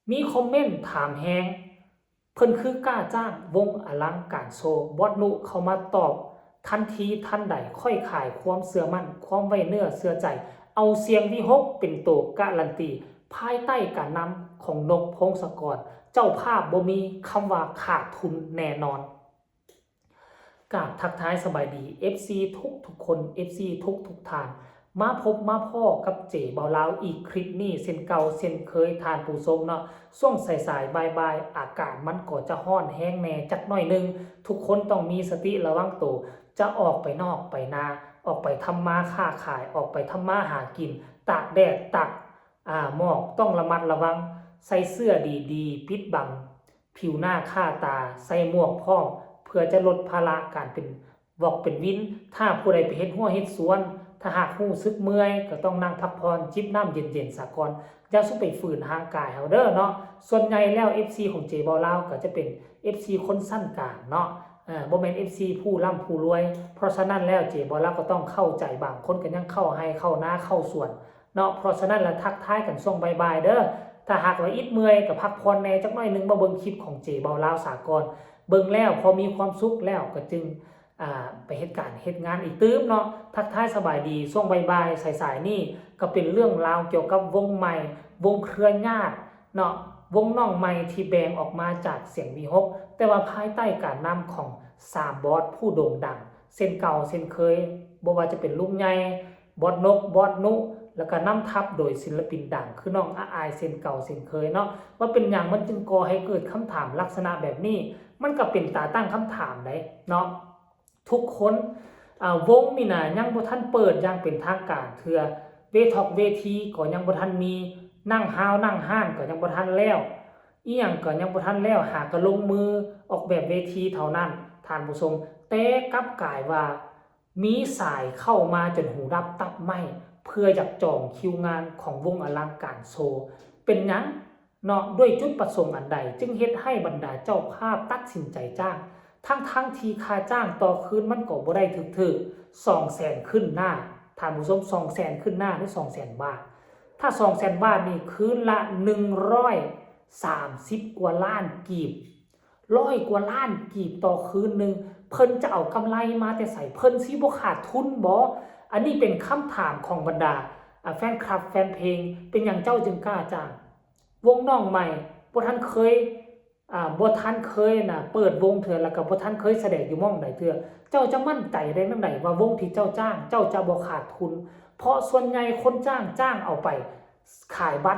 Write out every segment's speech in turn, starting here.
ມີຄອມເມັນຖາມແຮງ ເພິ່ນຄືກ້າຈ້າງ ວົງອະລັງການໂຊ. ບອດນຸເຂົ້າມາຕອບທັນທີທັນໃດ, ຂ້ອຍຂາຍຄວາມເຊື່ອໝັ້ນ, ຄວາມໄວ້ເນື້ອເຊື່ອໃຈ, ເອົາສຽງວິຫົກເປັນໂຕກາລັນຕີ. ພາຍໃຕ້ການນຳຂອງນົກ ພົງສະກອນ, ເຈົ້າພາບບໍ່ມີຄຳວ່າຂາດທຶນແນ່ນອນ. ກາບທັກທາຍສະບາຍດີ ເອັຟຊີ ທຸກໆຄົນ ເອັຟຊີ ທຸກໆທ່ານ ມາພົບມາພໍ້ກັບເຈເບົາລາວອີກຄລິບນີ້ເຊັ່ນເກົ່າເຊັ່ນເຄີຍທ່ານຜູ້ຊົມເນາະ. ຊ່ວງສາຍໆ ບ່າຍໆ ອາກາດມັນກໍຈະຮ້ອນແຮງແດ່ຈັກໜ້ອຍໜຶ່ງ, ທຸກຄົນຕ້ອງມີສະຕິລະວັງໂຕ, ຈະອອກໄປນອກໄປນາ, ອອກໄປທຳມາຄ້າຂາຍ, ອອກໄປທຳມາຫາກິນ, ຕາກແດດ ຕາກ ອາ ໝອກ, ຕ້ອງລະມັດລະວັງ, ໃສ່ເສື້ອດີໆ ປິດບັງ ຜິວໜ້າຄ່າຕາ, ໃສ່ໝວກພ້ອມ ເພື່ອຈະລົດພາລະການເປັນວອກເປັນວິນ. ຖ້າຜູ້ໃດໄປເຮັດຮົ້ວເຮັດສວນ, ຖ້າຫາກຮູ້ສຶກເມື່ອຍ ກໍຕ້ອງນັ່ງພັກຜ່ອນ, ຈິບນ້ຳເຢັນໆສາກ່ອນ. ຢ່າສູ່ໄປຝືນຮ່າງກາຍເຮົາເດີເນາະ. ສ່ວນໃຫຍ່ແລ້ວ ເອັຟຊີ ຂອງເຈເບົາລາວ ກໍຈະເປັນ ເອັຟຊີ ຄົນຊັ້ນກາງເນາະ, ເອີ ບໍ່ແມ່ນ ເອັຟຊີ ຜູ້ລ່ຳຜູ້ລວຍ. ເພາະສະນັ້ນແລ້ວ ເຈເບົາລາວກໍຕ້ອງເຂົ້າໃຈ, ບາງຄົນກໍຍັງເຂົ້າໄຮ່ເຂົ້ານາເຂົ້າສວນ ເນາະ. ເພາະສະນັ້ນລະ ທັກທາຍກັນຊ່ວງບ່າຍໆເດີ. ຖ້າຫາກວ່າອິດເມື່ອຍກໍພັກຜ່ອນແດ່ຈັກໜ້ອຍໜຶ່ງ, ມາເບິ່ງຄລິບຂອງເຈເບົາລາວສາກ່ອນ. ເບິ່ງແລ້ວພໍມີຄວາມສຸກແລ້ວ ກໍຈຶ່ງ ອາ ໄປເຮັດການເຮັດງານອີກຕື່ມເນາະ. ທັກທາຍສະບາຍດີຊ່ວງບ່າຍໆ ສາຍໆນີ້ ກໍເປັນເລື່ອງລາວກ່ຽວກັບວົງໃໝ່, ວົງເຄືອຍາດເນາະ, ວົງນ້ອງໃໝ່ທີ່ແບ່ງອອກມາຈາກສຽງວິຫົກ, ແຕ່ວ່າພາຍໃຕ້ການນຳຂອງສາມບອດຜູ້ໂດ່ງດັງ ເຊັ່ນເກົ່າເຊັ່ນເຄີຍ, ບໍ່ວ່າຈະເປັນລຸງໃຫຍ່ ບອດນົກ ບອດນຸ ແລ້ວກໍນຳທັບໂດຍສິນລະປິນດັງ ຄືນ້ອງອາອາຍ ເຊັ່ນເກົ່າເຊັ່ນເຄີຍເນາະ. ວ່າເປັນຫຍັງມັນຈຶ່ງກໍ່ໃຫ້ເກີດຄຳຖາມລັກສະນະແບບນີ້? ມັນກໍເປັນຕາຕັ້ງຄຳຖາມໃດເນາະ. ທຸກຄົນ ອາ ວົງນີ້ນະ ຍັງບໍ່ທັນເປີດຢ່າງເປັນທາງການເທື່ອ, ເວທອກເວທີກໍຍັງບໍ່ທັນມີ, ນັ່ງຮາວນັ່ງຮ້ານກໍຍັງບໍ່ທັນແລ້ວ, ອີ່ຫຍັງກໍຍັງບໍ່ທັນແລ້ວ, ຫາກະລົງມືອອກແບບເວທີເທົ່ານັ້ນ ທ່ານຜູ້ຊົມ. ແຕ່ກັບກາຍວ່າ ມີສາຍເຂົ້າມາຈົນຫູດັບຕັບໄໝ້ ເພື່ອຢາກຈອງຄິວງານຂອງວົງອະລັງການໂຊ. ເປັນຫຍັງເນາະ? ດ້ວຍຈຸດປະສົງອັນໃດຈຶ່ງເຮັດໃຫ້ບັນດາເຈົ້າພາບຕັດສິນໃຈຈ້າງ ທັງໆທີ່ຄ່າຈ້າງຕໍ່ຄືນມັນກໍບໍ່ໄດ້ຖືກໆ ສອງແສນຂຶ້ນໜ້າ ທ່ານຜູ້ຊົມ, ສອງແສນຂຶ້ນໜ້າ ຫຼື ສອງແສນບາດ. ຖ້າສອງແສນບາດນີ້ ຄືນລະໜຶ່ງຮ້ອຍສາມສິບກວ່າລ້ານກີບ. ຮ້ອຍກວ່າລ້ານກີບຕໍ່ຄືນໜຶ່ງ, ເພິ່ນຈະເອົາກຳໄລມາແຕ່ໃສ? ເພິ່ນຊິບໍ່ຂາດທຶນບໍ? ອັນນີ້ເປັນຄຳຖາມຂອງບັນດາ ອາ ແຟນຄລັບແຟນເພງ, ເປັນຫຍັງເຈົ້າຈຶ່ງກ້າຈ້າງ? ວົງນ້ອງໃໝ່ ບໍ່ທັນເຄີຍ ອາ ບໍ່ທັນເຄີຍນະ ເປີດວົງເທື່ອ ແລ້ວກໍບໍ່ທັນເຄີຍສະແດງຢູ່ໝ່ອງໃດເທື່ອ, ເຈົ້າຈະໝັ້ນໃຈໄດ້ຈັ່ງໃດວ່າວົງທີ່ເຈົ້າຈ້າງ ເຈົ້າຈະບໍ່ຂາດທຶນ? ເພາະສ່ວນໃຫຍ່ຄົນຈ້າງ ຈ້າງເອົາໄປຂາຍບັດ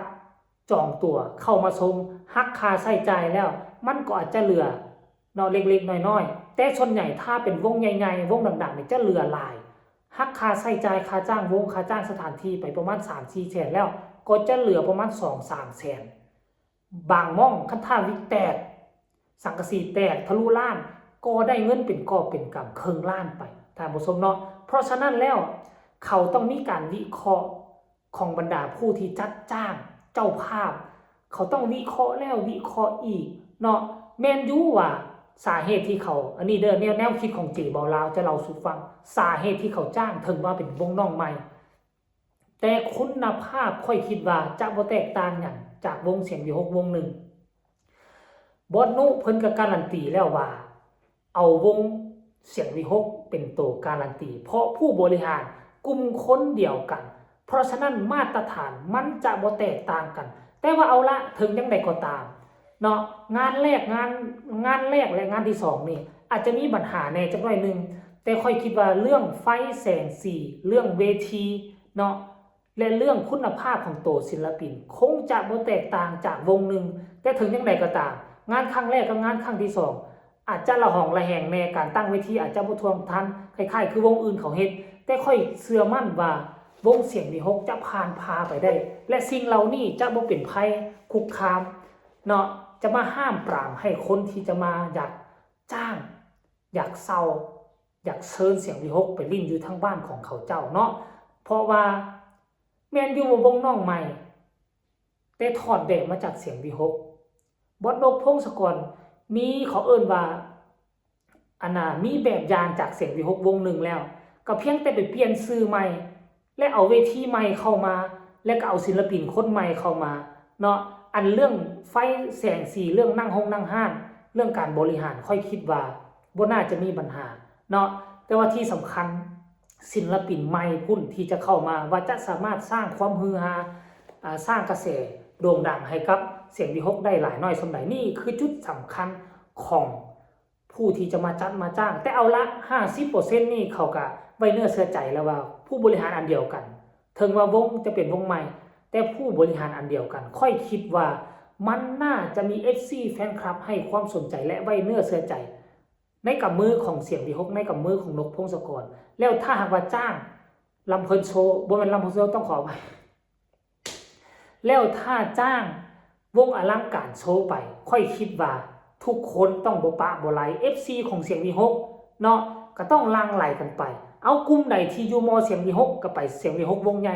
ຈອງຕົ໋ວເຂົ້າມາຊົມ, ຫັກຄ່າໃຊ້ຈ່າຍແລ້ວ ມັນກໍອາດຈະເຫຼືອເນາະ ເລັກໆນ້ອຍໆ, ແຕ່ສ່ວນໃຫຍ່ຖ້າເປັນວົງໃຫຍ່ໆ ວົງດັງໆນີ້ຈະເຫຼືອຫຼາຍ, ຫັກຄ່າໃຊ້ຈ່າຍ ຄ່າຈ້າງວົງ ຄ່າຈ້າງສະຖານທີ່ໄປປະມານສາມສີ່ແສນແລ້ວ ກໍຈະເຫຼືອປະມານສອງສາມແສນ. ບາງໝ່ອງ ຄັນຖ້າວິກແຕກ ສັງກະສີແຕກທະລຸລ້ານ ກໍໄດ້ເງິນເປັນກອບເປັນກຳເຄິ່ງລ້ານໄປ ທ່ານຜູ້ຊົມເນາະ. ເພາະສະນັ້ນແລ້ວ ເຂົາຕ້ອງມີການວິເຄາະ ຂອງບັນດາຜູ້ທີ່ຈັດຈ້າງ ເຈົ້າພາບ ເຂົາຕ້ອງວິເຄາະແລ້ວວິເຄາະອີກເນາະ. ແມ່ນຢູ່ວ່າສາເຫດທີ່ເຂົາ ອັນນີ້ເດີ ແນວ ແນວຄິດຂອງເຈເບົາລາວຈະເລົ່າສູ່ຟັງ, ສາເຫດທີ່ເຂົາຈ້າງ ເຖິງວ່າເປັນວົງນ້ອງໃໝ່ ແຕ່ຄຸນນະພາບຂ້ອຍຄິດວ່າຈະບໍ່ແຕກຕ່າງຫຍັງຈາກວົງສຽງວິຫົກວົງໜຶ່ງ. ບອດນຸເພິ່ນກໍກາລັນຕີແລ້ວວ່າ ເອົາວົງສຽງວິຫົກເປັນໂຕກາລັນຕີ ເພາະຜູ້ບໍລິຫານກຸ່ມຄົນດຽວກັນ, ເພາະສະນັ້ນມາດຕະຖານມັນຈະບໍ່ແຕກຕ່າງກັນ. ແຕ່ວ່າເອົາລະ ເຖິງຈັ່ງໃດກໍຕາມເນາະ ງານແລກ ງານ ງານແລກ ແລະ ງານທີສອງນີ້ອາດຈະມີບັນຫາແດ່ຈັກໜ້ອຍໜຶ່ງ, ແຕ່ຂ້ອຍຄິດວ່າເລື່ອງໄຟແສງສີ ເລື່ອງເວທີເນາະ ແລະ ເລື່ອງຄຸນນະພາບຂອງໂຕສິນລະປິນ ຄົງຈະບໍ່ແຕກຕ່າງຈາກວົງໜຶ່ງ. ແຕ່ເຖິງຈັ່ງໃດກໍຕາມ ງານຄັ້ງແລກກັບງານຄັ້ງທີສອງ ອາດຈະລະຫອງລະແຫງແດ່, ການຕັ້ງເວທີອາດຈະບໍ່ທ່ວງທັນ ຄ້າຍໆຄືວົງອື່ນເຂົາເຮັດ, ແຕ່ຂ້ອຍເຊື່ອໝັ້ນວ່າວົງສຽງວິຫົກຈະຜ່ານຜ່າໄປໄດ້ ແລະ ສິ່ງເຫຼົ່ານີ້ຈະບໍ່ເປັນໄພຄຸກຄາມເນາະ ຈະມາຫ້າມປາມໃຫ້ຄົນທີ່ຈະມາຢາກຈ້າງ ຢາກເຊົ່າ ຢາກເຊີນສຽງວິຫົກໄປຫຼິ້ນຢູ່ທາງບ້ານຂອງເຂົາເຈົ້າເນາະ. ເພາະວ່າແມ່ນຢູ່ວ່າວົງນ້ອງໃໝ່ ແຕ່ຖອດແບບມາຈາກສຽງວິຫົກ. ບອດນົກ ພົງສະກອນ ມີ ເຂົາເອີ້ນວ່າ ອັນນ່າ ມີແບບຢ່າງຈາກສຽງວິຫົກວົງໜຶ່ງແລ້ວ, ກໍພຽງແຕ່ໄປປ່ຽນຊື່ໃໝ່ ແລະ ເອົາເວທີໃໝ່ເຂົ້າມາ ແລະ ກໍເອົາສິນລະປິນຄົນໃໝ່ເຂົ້າມາ. ເນາະ ອັນເລື່ອງໄຟແສງສີ ເລື່ອງນັ່ງຮົງນັ່ງຮ້ານ ເລື່ອງການບໍລິຫານ ຂ້ອຍຄິດວ່າບໍ່ໜ້າຈະມີບັນຫາເນາະ. ແຕ່ວ່າທີ່ສຳຄັນ ສິນລະປິນໃໝ່ພຸ້ນທີ່ຈະເຂົ້າມາ ວ່າຈະສາມາດສ້າງຄວາມຮືຮາ ອາ ສ້າງກະແສໂດ່ງດັງໃຫ້ກັບສຽງວີຫົກໄດ້ຫຼາຍນ້ອຍສ່ຳໃດ. ນີ້ຄືຈຸດສຳຄັນຂອງຜູ້ທີ່ຈະມາຈັດມາຈ້າງ. ແຕ່ເອົາລະ ຫ້າສິບເປີເຊັນນີ້ເຂົາກະໄວ້ເນື້ອເຊື່ອໃຈແລ້ວວ່າ ຜູ້ບໍລິຫານອັນດຽວກັນ ເຖິງວ່າວົງຈະເປັນວົງໃໝ່ ແຕ່ຜູ້ບໍລິຫານອັນດຽວກັນ. ຂ້ອຍຄິດວ່າມັນໜ້າຈະມີເອັຟຊີ ແຟນຄລັບໃຫ້ຄວາມສົນໃຈ ແລະ ໄວ້ເນື້ອເຊື່ອໃຈ ໃນກຳມືຂອງສຽງວີຫົກ ໃນກຳມືຂອງນົກ ພົງສະກອນ. ແລ້ວຖ້າຫາກວ່າຈ້າງລຳເພີນໂຊ ບໍ່ແມ່ນລຳເພີນໂຊ ຕ້ອງຂໍອະໄພ ແລ້ວຖ້າຈ້າງວົງອະລັງການໂຊໄປ ຂ້ອຍຄິດວ່າທຸກຄົນຕ້ອງບໍ່ປະບໍ່ໄລ ເອັຟຊີ ຂອງສຽງວີຫົກເນາະ ກໍຕ້ອງຫຼັ່ງໄຫຼກັນໄປ. ເອົາ ກຸ່ມໃດທີ່ຢູ່ມໍສຽງວີຫົກ ກໍໄປສຽງວີຫົກວົງໃຫຍ່.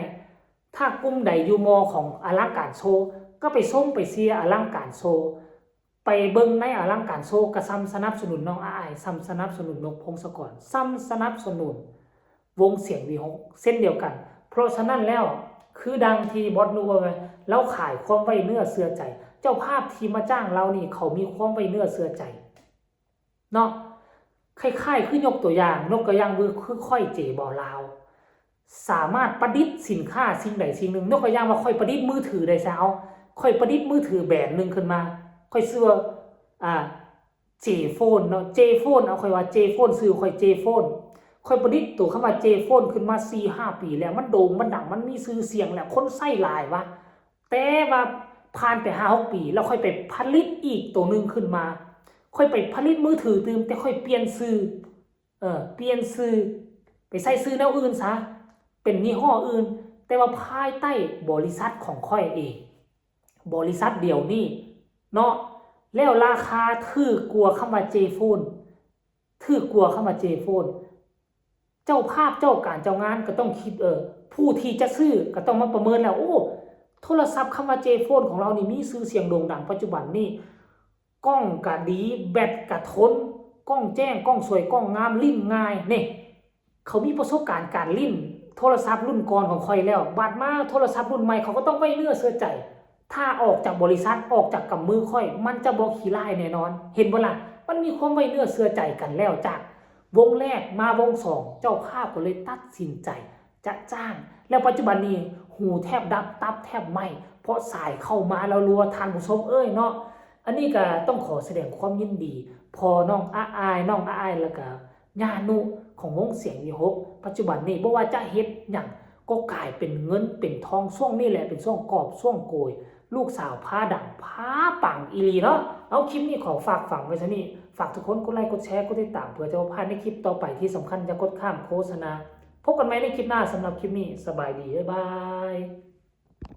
ຖ້າກຸ່ມໃດຢູ່ມໍຂອງອະລັງການໂຊ ກໍໄປຊົມໄປເຊຍອະລັງການໂຊ. ໄປເບິ່ງໃນອະລັງການໂຊ ກໍສ່ຳສະໜັບສະໜູນນ້ອງອາອາຍ ສ່ຳສະໜັບສະໜູນນົກ ພົງສະກອນ ສ່ຳສະໜັບສະໜູນວົງສຽງວີຫົກເຊັ່ນດຽວກັນ. ເພາະສະນັ້ນແລ້ວ ຄືດັ່ງທີ່ບອສນຸເວົ້າໄວ້ ລາວຂາຍຄວາມໄວ້ເນື້ອເຊື່ອໃຈ. ເຈົ້າພາບທີ່ມາຈ້າງລາວນີ້ ເຂົາມີຄວາມໄວ້ເນື້ອເຊື່ອໃຈເນາະ. ຄ້າຍໆຄືຍົກຕົວຢ່າງ ຍົກຕົວຢ່າງຄືຂ້ອຍ ເຈ ບໍ່ລາວ ສາມາດປະດິດສິນຄ້າສິ່ງໃດສິ່ງໜຶ່ງ. ຍົກຕົວຢ່າງວ່າຂ້ອຍປະດິດມືຖືໄດ້ຊະ ເອົາ ຂ້ອຍປະດິດມືຖືແບຣນໜຶ່ງຂຶ້ນມາ ຂ້ອຍຊື່ວ່າ ອ່າ ເຈໂຟນເນາະ ເຈໂຟນ ເອົາ ຂ້ອຍວ່າເຈໂຟນ ຊື່ຂ້ອຍເຈໂຟນ. ຂ້ອຍປະດິດໂຕຄຳວ່າເຈໂຟນຂຶ້ນມາສີ່ຫ້າປີແລ້ວ ມັນໂດ່ງມັນດັງ ມັນມີຊື່ສຽງແລ້ວ ຄົນໃຊ້ຫຼາຍວະ. ແຕ່ວ່າຜ່ານໄປຫ້າຫົກປີ ແລ້ວຂ້ອຍໄປຜະລິດອີກໂຕໜຶ່ງຂຶ້ນມາ ຂ້ອຍໄປຜະລິດມືຖືຕື່ມ ແຕ່ຂ້ອຍປ່ຽນຊື່ ເອີ ປ່ຽນຊື່ ໄປໃຊ້ຊື່ແນວອື່ນຊະ ເປັນຍີ່ຫໍ້ອື່ນ ແຕ່ວ່າພາຍໃຕ້ບໍລິສັດຂອງຂ້ອຍເອງ ບໍລິສັດດຽວນີ້ເນາະ. ແລ້ວລາຄາຖືກກວ່າຄຳວ່າເຈໂຟນ ຖືກກວ່າຄຳວ່າເຈໂຟນ. ເຈົ້າພາບເຈົ້າການເຈົ້າງານກໍຕ້ອງຄິດ ເອີ ຜູ້ທີ່ຈະຊື້ກໍຕ້ອງມາປະເມີນແລ້ວ ໂອ້ ໂທລະສັບຄຳວ່າເຈໂຟນຂອງລາວນີ້ມີຊື່ສຽງໂດ່ງດັງປັດຈຸບັນນີ້ ກ້ອງກະດີ ແບັດກະທົນ ກ້ອງແຈ້ງ ກ້ອງສວຍ ກ້ອງງາມ ຫຼິ້ນງ່າຍ ເນ ເຂົາມີປະສົບການການຫຼິ້ນໂທລະສັບລຸ້ນກ່ອນຂອງຂ້ອຍແລ້ວ ບາດມາໂທລະສັບລຸ້ນໃໝ່ ເຂົາກໍຕ້ອງໄວ້ເນື້ອເຊື່ອໃຈ. ຖ້າອອກຈາກບໍລິສັດ ອອກຈາກກຳມືຂ້ອຍ ມັນຈະບໍ່ຂີ້ລ້າຍແນ່ນອນ ເຫັນບໍ່ລະ? ມັນມີຄວາມໄວ້ເນື້ອເຊື່ອໃຈກັນແລ້ວ ຈາກວົງແລກມາວົງສອງ ເຈົ້າພາບກໍເລີຍຕັດສິນໃຈຈະຈ້າງ ແລ້ວປັດຈຸບັນນີ້ຫູແທບດັບ ຕັບແທບໄໝ້ ເພາະສາຍເຂົ້າມາແລ້ວລົວ ທ່ານຜູ້ຊົມເອີຍເນາະ. ອັນນີ້ກໍຕ້ອງຂໍສະແດງຄວາມຍິນດີ ພໍ່ນ້ອງອາອາຍ ນ້ອງອາອາຍ ແລ້ວກໍ ຍານຸ ຂອງວົງສຽງວີຫົກ ປັດຈຸບັນນີ້ບໍ່ວ່າຈະເຮັດຫຍັງກໍກາຍເປັນເງິນເປັນທອງ. ຊ່ວງນີ້ແຫຼະເປັນຊ່ວງກອບຊ່ວງໂກຍ ລູກສາວພາດັງພາປັງອີ່ຫຼີເນາະ. ເອົາ ຄລິບນີ້ຂໍຝາກຝັງໄວ້ສ່ຳນີ້ ຝາກທຸກຄົນກົດໄລ ກົດແຊ ກົດຕິດຕາມ ເພື່ອຈະບໍ່ພາດໃນຄລິບຕໍ່ໄປ. ທີ່ສຳຄັນຢ່າກົດຂ້າມໂຄສະນາ. ພົບກັນໃໝ່ໃນຄລິບໜ້າ. ສຳລັບຄລິບນີ້ ສະບາຍດີ ບາຍບາຍ.